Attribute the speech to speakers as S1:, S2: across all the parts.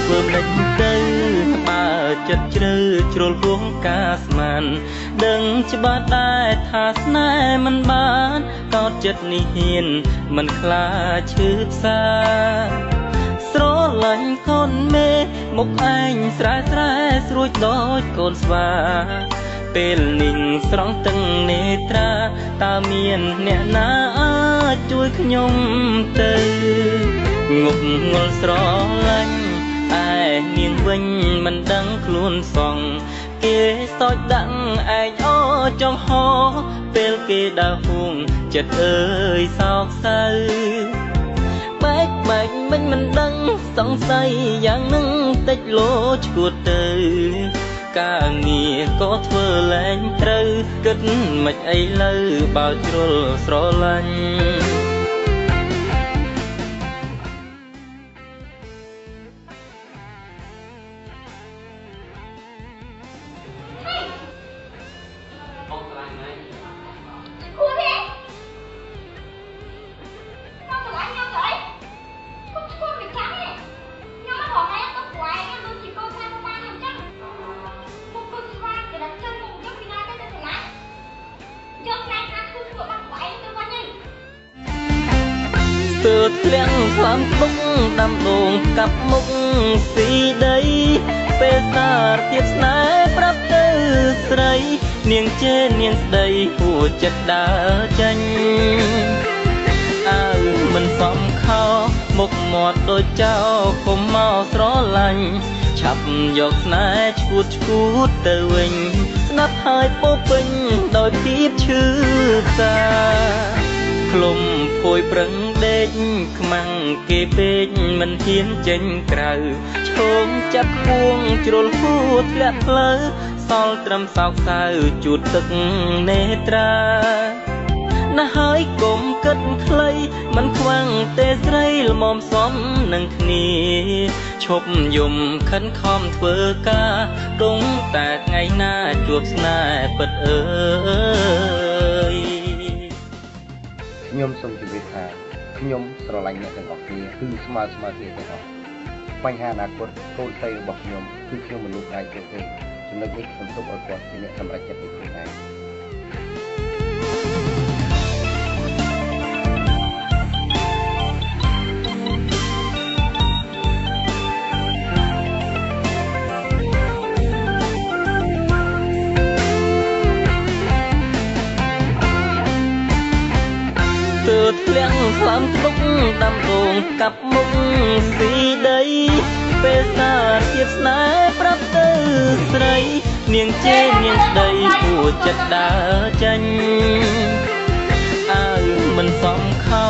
S1: ធ្វើមិនទៅបើចិត្តជ្រៅជ្រុលហួងការស្មានដឹងច្បាស់ដែរថាស្នេហ៍មិនបានកោតចិត្តនេះហ៊ានមិនខ្លាចឈឺផ្សាស្រឡាញ់កូនមេមុខឯងស្រែស្រែស្រួចដូចកូនស្វាពេលនេះស្រង់ទឹងនេត្រាតើមានអ្នកណាអាចជួយខ្ញុំទៅងប់ងល់ស្រឡាញ់ឯនាងវិញមិនដឹងខ្លួនសងគេសោចដាក់ឯងអូចង់ហោពេលគេដើរហួងចិត្តអើយសោកសៅបែកបែកមិនមិនដឹងសង្ស័យយ៉ាងនឹងតិចលោឈួតទៅការងារក៏ធ្វើលែងត្រូវគិតមិនអីលើបើជ្រុលស្រឡាញ់ធ្លាក់ខ្លាំទុកដាំដងកាប់មុខស៊ីដីពេលសារទៀតស្នេហ៍ប្រាប់ទៅស្រីនាងជេរនាងស្ដីហួចិត្តដើរចេញអើមិនសមខោមុខមាត់ដូចចោកុំមកស្រឡាញ់ឆាប់យកស្នេហ៍ឈួតឈួតទៅវិញស្ដាប់ហើយពោពេញដោយភាពឈឺផ្សាឃ្លុំភួយប្រឹងដេកខ្មាំងគេពេកមិនហ៊ានចេញក្រៅឈោងចាប់គួងជ្រុលហួធ្លាក់ផ្លូវសល់ត្រឹមសោកសៅជូតទឹកនេត្រាណាស់ហើយកុំគិតខ្លីមិនខ្វាំងទេស្រីល្មមសមនឹងគ្នាឈប់យំខិនខំធ្វើការគង់តែថ្ងៃណាជួបស្នេហ៍ពិតអើយ
S2: ខ្ញុំសូមជម្រាបថាខ្ញុំស្រឡាញ់អ្នកទាំងអស់គ្នាគឺស្មើស្មើគ្នាទាំងអស់បញ្ហាអនាគតកូនស្រីរបស់ខ្ញុំគឺខ្ញុំមិនលូកដៃចូលទេចំណុចនេះខ្ញុំទុកឲ្យគាត់ជាអ្នកសម្រេចចិត្តដោយខ្លួនឯង
S1: ធ្លាក់ខ្លាំទុកដាំដងកាប់មុខស៊ីដីពេលសារទៀតស្នេហ៍ប្រាប់ទៅស្រីនាងជេរនាងស្ដីហួចិត្តដើរចេញអើមិនសមខោ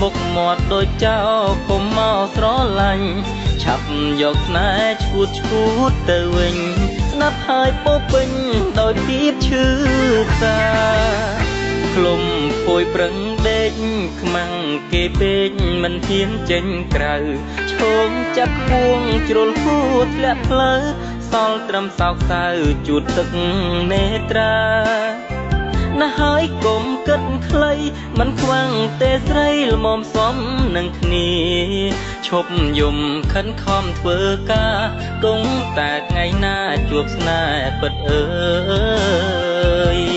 S1: មុខមាត់ដូចចោកុំមកស្រឡាញ់ឆាប់យកស្នេហ៍ឈួតឈួតទៅវិញស្ដាប់ហើយពោពេញដោយភាពឈឺផ្សាឃ្លុំភួយប្រឹងដេកខ្មាំងគេពេកមិនហ៊ានចេញក្រៅឈោងចាប់គួងជ្រុលហួធ្លាក់ផ្លូវសល់ត្រឹមសោកសៅជូតទឹកនេត្រាណាស់ហើយកុំគិតខ្លីមិនខ្វាំងទេស្រីល្មមសមនឹងគ្នាឈប់យំខិនខំធ្វើការគង់តែថ្ងៃណាជួបស្នេហ៍ពិតអើយ